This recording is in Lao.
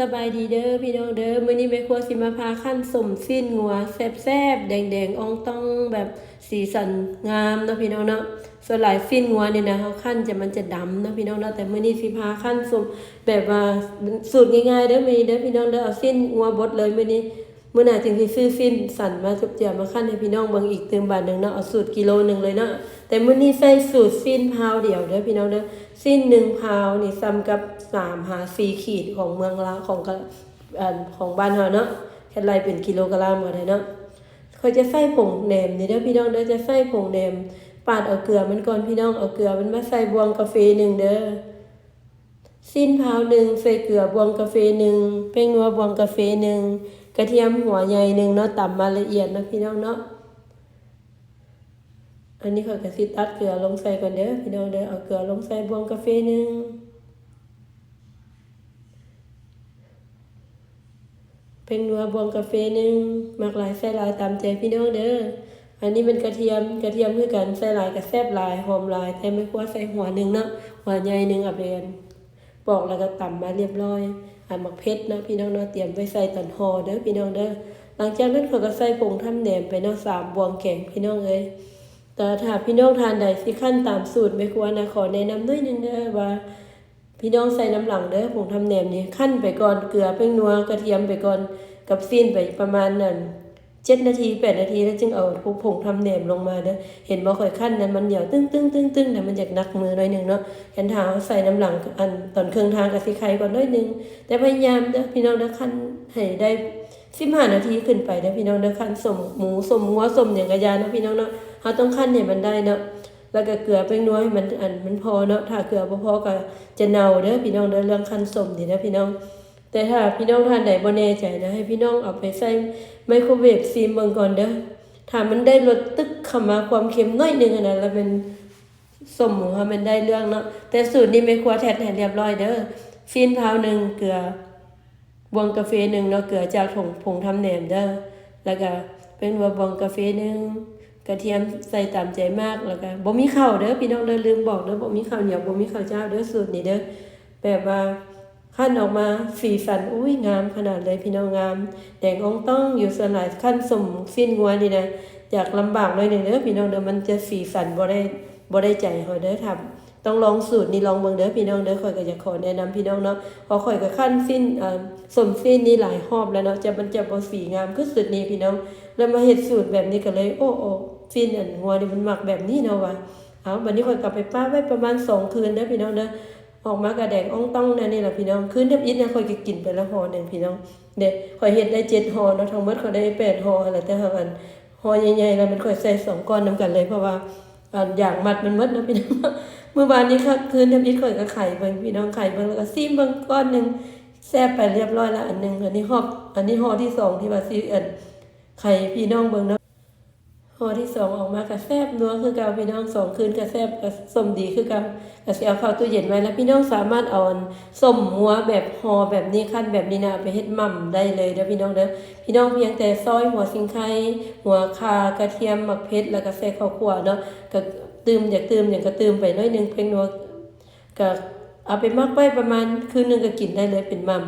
ສະບາຍດີເດີພີ່ນ້ອງເດີ ມື້ນີ້ແມ່ຄົວຊິມາພາຄັ້ນສົ້ມຊີ້ນງົວແຊບໆ ແດງໆ ອ່ອງຕ່ອງ ແບບສີສັນງາມເນາະພີ່ນ້ອງເນາະ. ສ່ວນຫຼາຍຊີ້ນງົວນີ້ນະ ເຮົາຄັ້ນຈະ ມັນຈະດຳເນາະພີ່ນ້ອງເນາະ ແຕ່ມື້ນີ້ຊິພາຄັ້ນສົ້ມແບບວ່າສູດງ່າຍໆເດີ ມື້ນີ້ເດີພີ່ນ້ອງເດີ. ເອົາຊີ້ນງົວບົດເລີຍມື້ນີ້ ມື້ໜ້າຈຶ່ງຊິຊື້ຊີ້ນສັນມາຈຸບເຈືອມາຄັ້ນໃຫ້ພີ່ນ້ອງເບິ່ງອີກຕື່ມບາດໜຶ່ງເນາະ. ເອົາສູດກິໂລໜຶ່ງເລີຍເນາະ ແຕ່ມື້ນີ້ໃຊ້ສູດຊີ້ນພາວດຽວເດີພີ່ນ້ອງເດີ. ຊີ້ນໜຶ່ງພາວນີ້ສ່ຳກັບສາມຫາສີ່ຂີດຂອງເມືອງລາວ ຂອງກະ ອັນ ຂອງບ້ານເຮົາເນາະ ຄັນໄລ່ເປັນກິໂລກະຣາມກໍໄດ້ເນາະ. ຂ້ອຍຈະໃສ່ຜົງແໜມນີ້ເດີພີ່ນ້ອງເດີ ຈະໃສ່ຜົງແໜມ ປາດເອົາເກືອມັນກ່ອນພີ່ນ້ອງ ເອົາເກືອມັນມາໃສ່ບ່ວງກາເຟໜຶ່ງເດີ. ຊີ້ນພາວໜຶ່ງ ໃສ່ເກືອບ່ວງກາເຟໜຶ່ງ ແປ້ງນົວບ່ວງກາເຟໜຶ່ງ ກະທຽມຫົວໃຫຍ່ໜຶ່ງເນາະ ຕຳມາລະອຽດເນາະພີ່ນ້ອງເນາະ. ອັນນີ້ຂ້ອຍກະຊິຕັກເກືອລົງໃສ່ກ່ອນເດີພີ່ນ້ອງເດີ ເອົາເກືອລົງໃສ່ບ່ວງກາເຟໜຶ່ງ ແປ້ງນົວບ່ວງກາເຟໜຶ່ງ ມັກຫຼາຍໃສ່ຫຼາຍຕາມໃຈພີ່ນ້ອງເດີ. ອັນນີ້ແມ່ນກະທຽມ ກະທຽມຄືກັນ ໃສ່ຫຼາຍກະແຊບຫຼາຍ ຫອມຫຼາຍ ແຕ່ແມ່ຄົວໃສ່ຫົວໜຶ່ງເນາະ ຫົວໃຫຍ່ໜຶ່ງ ເອົາໄປອັນ ປອກແລ້ວກໍຕຳມາລຽບຮ້ອຍ. ອັນໝາກເຜັດເນາະພີ່ນ້ອງເນາະ ຕຽມໄວ້ໃສ່ຕອນຫໍ່ເດີພີ່ນ້ອງເດີ. ຫຼັງຈາກນັ້ນຂ້ອຍກໍໃສ່ຜົງທຳແໜມໄປເນາະ ສາມບ່ວງແກງພີ່ນ້ອງເອີຍ. ແຕ່ຖ້າພີ່ນ້ອງທ່ານໃດຊິຄັ້ນຕາມສູດແມ່ຄົວນະ ຂໍແນະນຳໜ້ອຍໜຶ່ງເດີວ່າ ພີ່ນ້ອງໃສ່ນຳຫຼັງເດີ ຜົງທຳແໜມນີ້ ຄັ້ນໄປກ່ອນ ເກືອ ແປ້ງນົວ ກະທຽມໄປກ່ອນ ກັບຊີ້ນໄປປະມານນັ້ນ ເຈັດນາທີ ແປດນາທີ ແລ້ວຈຶ່ງເອົາພວກຜົງທຳແໜມລົງມາເດີ. ເຫັນບໍ່ ຂ້ອຍຄັ້ນນັ້ນມັນໜຽວຕຶ້ງໆໆໆ ນະ ມັນຢາກໜັກມືໜ້ອຍໜຶ່ງເນາະ. ຄັນຖ້າເຮົາໃສ່ນຳຫຼັງ ອັນ ຕອນເຄິ່ງທາງກໍຊິໄຄກວ່າໜ້ອຍໜຶ່ງ ແຕ່ພະຍາຍາມເດີພີ່ນ້ອງເດີ ຄັ້ນໃຫ້ໄດ້ສິບຫ້ານາທີຂຶ້ນໄປເດີພີ່ນ້ອງເດີ. ຄັ້ນສົ້ມໝູ ສົ້ມງົວ ສົ້ມຫຍັງກະຢ່າເນາະພີ່ນ້ອງເນາະ ເຮົາຕ້ອງຄັ້ນໃຫ້ມັນໄດ້ເນາະ. ແລ້ວກໍເກືອແປ້ງນົວໃຫ້ມັນ ອັນ ມັນພໍເນາະ ຖ້າເກືອບໍ່ພໍກໍຈະເນົ່າເດີພີ່ນ້ອງເດີ ເລື່ອງຄັ້ນສົ້ມນີ້ເດີພີ່ນ້ອງ. ແຕ່ຖ້າພີ່ນ້ອງທ່ານໃດບໍ່ແນ່ໃຈນະ ໃຫ້ພີ່ນ້ອງເອົາໄປໃສ່ໄມໂຄເວຟຊີມເບິ່ງກ່ອນເດີ. ຖ້າມັນໄດ້ລົດຕຶກເຂົ້າມາ ຄວາມເຄັມໜ້ອຍໜຶ່ງຫັ້ນນະ ລະແມ່ນສົ້ມຂອງເຮົາແມ່ນໄດ້ເລື່ອງເນາະ. ແຕ່ສູດນີ້ແມ່ຄົວແທດໃຫ້ລຽບຮ້ອຍເດີ ຊີ້ນພາວໜຶ່ງ ເກືອບ່ວງກາເຟໜຶ່ງເນາະ ເກືອຈາກຜົງ ຜົງທຳແໜມເດີ ແລ້ວກະແປ້ງນົວບ່ວງກາເຟໜຶ່ງ ກະທຽມໃສ່ຕາມໃຈມັກ ແລ້ວກະບໍ່ມີເຂົ້າເດີພີ່ນ້ອງເດີ ລືມບອກເດີ ບໍ່ມີເຂົ້າໜຽວ ບໍ່ມີເຂົ້າຈ້າວເດີ ສູດນີ້ເດີ. ແບບວ່າ ຄັ້ນອອກມາສີສັນ ອຸ້ຍ ງາມຂະໜາດເລີຍພີ່ນ້ອງ ງາມແດງອ່ອງຕ່ອງຢູ່. ສ່ວນຫຼາຍຄັ້ນສົ້ມຊີ້ນງົວນີ້ນະ ຢາກລຳບາກໜ້ອຍໜຶ່ງເດີພີ່ນ້ອງເດີ ມັນຈະສີສັນບໍ່ໄດ້ ບໍ່ໄດ້ໃຈເຮົາເດີ. ຖ້າ ຕ້ອງລອງສູດນີ້ລອງເບິ່ງເດີພີ່ນ້ອງເດີ. ຂ້ອຍກໍຢາກຂໍແນະນຳພີ່ນ້ອງເນາະ ເພາະຂ້ອຍກໍຄັ້ນຊີ້ນ ເອີ ສົ້ມຊີ້ນນີ້ຫຼາຍຮອບແລ້ວເນາະ ຈະ ມັນຈະບໍ່ສີງາມຄືສູດນີ້ພີ່ນ້ອງ ແລ້ວມາເຮັດສູດແບບນີ້ກໍເລີຍ ໂອ້ ໂອ້ ຊີ້ນອັນງົວນີ້ມັນມັກແບບນີ້ເນາະວ່າ. ເອົາ ບັດນີ້ຂ້ອຍກໍເອົາໄປປະໄວ້ປະມານສອງຄືນເດີພີ່ນ້ອງເດີ. ອອກມາກະແດງອ່ອງຕ່ອງແນວນີ້ລະພີ່ນ້ອງ. ຄືນທຳອິດນະ ຂ້ອຍກໍກິນໄປລະຫໍ່ໜຶ່ງພີ່ນ້ອງເດ້. ຂ້ອຍເຮັດໄດ້ເຈັດຫໍ່ເນາະ ທັງໝົດຂ້ອຍໄດ້ແປດຫໍ່ຫັ້ນລະ ແຕ່ຫາກອັນຫໍ່ໃຫຍ່ໆລະແມ່ນຂ້ອຍໃສ່ສອງກ້ອນນຳກັນເລີຍ ເພາະວ່າອັນຢາງມັດມັນໝົດເນາະພີ່ນ້ອງ. ມື້ວານນີ້ຄືນທຳອິດຂ້ອຍກໍໄຂເບິ່ງພີ່ນ້ອງ ໄຂເບິ່ງ ແລ້ວກໍຊີມເບິ່ງກ້ອນໜຶ່ງ ແຊບໄປລຽບຮ້ອຍລະອັນໜຶ່ງ. ອັນນີ້ຮອບ ອັນນີ້ຫໍ່ທີສອງທີ່ວ່າຊິອັນໄຂໃຫ້ພີ່ນ້ອງເບິ່ງເນາະ. ຫໍ່ທີສອງອອກມາກໍແຊບນົວຄືເກົ່າພີ່ນ້ອງ ສອງຄືນກໍແຊບ ກໍສົ້ມດີຄືເກົ່າ. ກໍຊິເອົາເຂົ້າຕູ້ເຢັນໄວ້ ແລ້ວພີ່ນ້ອງສາມາດເອົາອັນສົ້ມງົວແບບຫໍ່ແບບນີ້ ຄັ້ນແບບນີ້ນະ ເອົາໄປເຮັດໝ່ຳໄດ້ເລີຍເດີພີ່ນ້ອງເດີ. ພີ່ນ້ອງພຽງແຕ່ຊອຍຫົວສີໄຄ ຫົວຂ່າ ກະທຽມ ໝາກເຜັດ ແລ້ວກໍໃສ່ເຂົ້າຂົ້ວເນາະ ກໍຕື່ມ ຢາກຕື່ມຫຍັງກໍຕື່ມໄປໜ້ອຍໜຶ່ງ ແປ້ງນົວ ກໍເອົາໄປໝັກໄວ້ປະມານຄືນໜຶ່ງກໍກິນໄດ້ເລີຍເປັນໝ່ຳ.